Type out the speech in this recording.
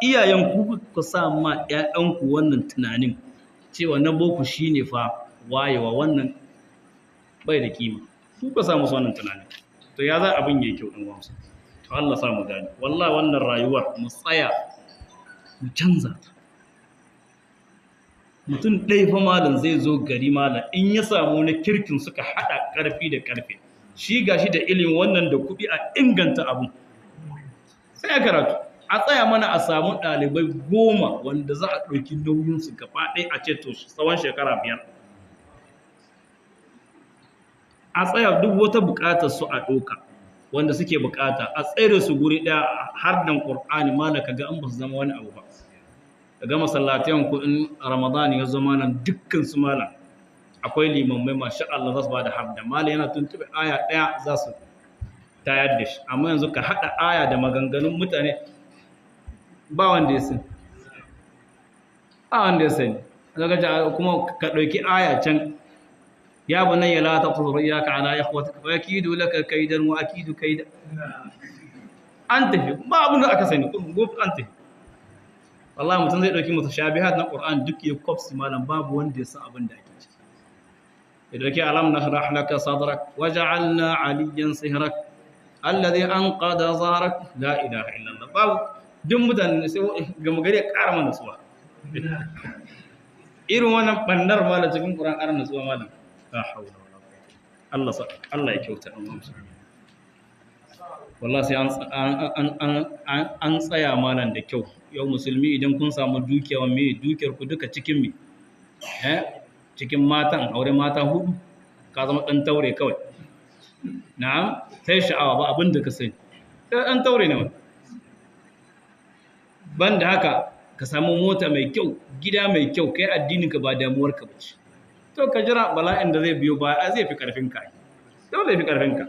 Iyayen ku ku sa ma ƴaƴanku wannan tunanin cewa na boko shine fa wayewa, wannan bai da kima. Ku ka sa musu wannan tunanin. To ya za abin yayi kyau ɗin wasu? To Allah sa mu gane. Wallahi wannan rayuwar mu tsaya mu canza ta. Mutum ɗaya fa malam zai zo gari malam in ya samu wani kirkin suka haɗa ƙarfi da ƙarfe. Shi gashi da ilimin wannan da kuɗi a inganta abun. Sai a karatu. A tsaya mana a samu ɗalibai 10 wanda za a ɗauki nauyinsu gaba ɗaya a ce to tsawon shekara 5. A tsaya duk wata buƙatar su a ɗauka wanda suke buƙata a tsere su guri ɗaya har dan Qur'ani malam kaga an ba su zama wani abu ba. Kaga masallatayan ku in Ramadan ya zo malam dukkan su malam akwai limammai masha Allah za su bada har da malam yana tuntube aya ɗaya za su tayar da shi. Amma yanzu ka haɗa aya da maganganun mutane ba wanda ya sani. Ba wanda ya sani. Kaga kuma ka ɗauki aya can ya bunayya la taqsur iyyaka ala ikhwatika fa yakidu laka kaidan wa akidu kaida. An tafi ba abun da aka sani gobe an tafi. Wallahi mutum zai ɗauki mutashabihat na Qur'an duk ya kwafsi malam babu wanda ya san abin da ake ciki. Ya ɗauki alam nashrah laka sadrak wa ja'alna 'aliyyan sihrak alladhi anqadha dhahrak la ilaha illa Allah. Babu duk mutane sai gama gari ya ƙara mana nutsuwa. Irin wannan bannar malam cikin Qur'an ƙara nutsuwa malam. La hawla wala quwwata. Allah sa Allah ya kyauta an amsa. Wallahi sai an tsaya malam da kyau. Yau musulmi idan kun samu dukiya me dukiyar ku duka cikin me? Cikin matan aure mata 4 ka zama dan taure kawai. Na'am, sai sha'awa ba abin da ka sani. Sai dan taure ne wannan. Banda haka ka samu mota mai kyau, gida mai kyau, kai addininka ba damuwarka ba ce. To ka jira bala'in da zai biyo baya zai fi karfinka. Dole fi karfinka.